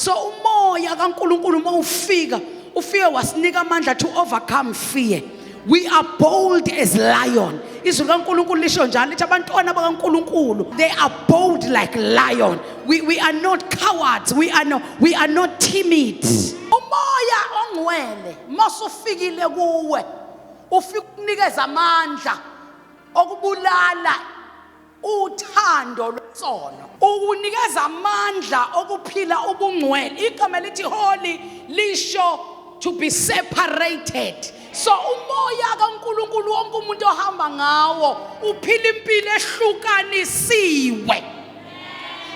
So umoya kaNkulunkulu uma ufika, ufike wasinika amandla to overcome fear. We are bold as lion. Izwi likaNkulunkulu lisho njalo, lithi abantwana bakaNkulunkulu, they are bold like lion. We are not cowards. We are not timid. Umoya ongcwele masufikile kuwe, ufika ukunikeza amandla okubulala uthando lwesono, ukunikeza amandla okuphila ubungcwele. Igama elithi holy lisho to be separated. So umoya kaNkulunkulu, wonke umuntu ohamba ngawo uphila impilo ehlukanisiwe.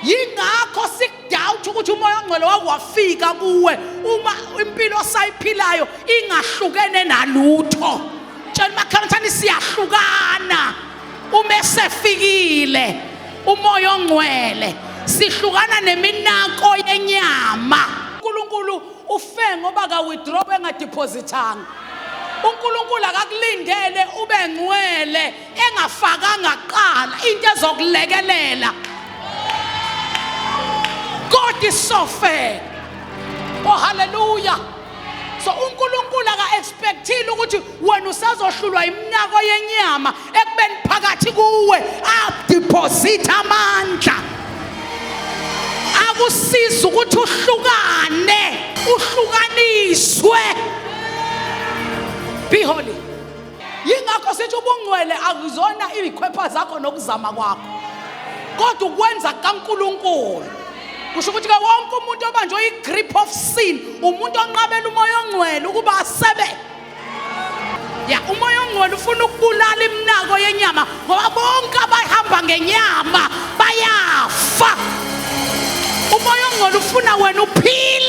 Yingakho sikudoubt ukuthi umoya ongcwele wakwafika kuwe uma impilo osayiphilayo ingahlukene nalutho. Tshela umakhelwane, siyahlukana uma esefikile umoya ongcwele, sihlukana neminako yenyama. uNkulunkulu ufe ngoba ka withdraw engadepositanga. uNkulunkulu akakulindele ube ngcwele engafakanga kuqala into ezokulekelela. God is so fair. Oh, hallelujah. So uNkulunkulu aka-expectile ukuthi wena usazohlulwa iminako yenyama ekubeni phakathi kuwe adeposit amandla akusiza ukuthi uhlukane, uhlukaniswe. Be holy. Yingakho sithi ubungcwele akuzona izikhwepha zakho nokuzama kwakho, kodwa ukwenza kaNkulunkulu. Kusho ukuthi ke wonke umuntu obanjwe i-grip of sin, umuntu onqabela umoya ongcwele ukuba asebe ya. Umoya ongcwele ufuna ukubulala iminako yenyama, ngoba bonke abahamba ngenyama bayafa. Umoya ongcwele ufuna wena uphile.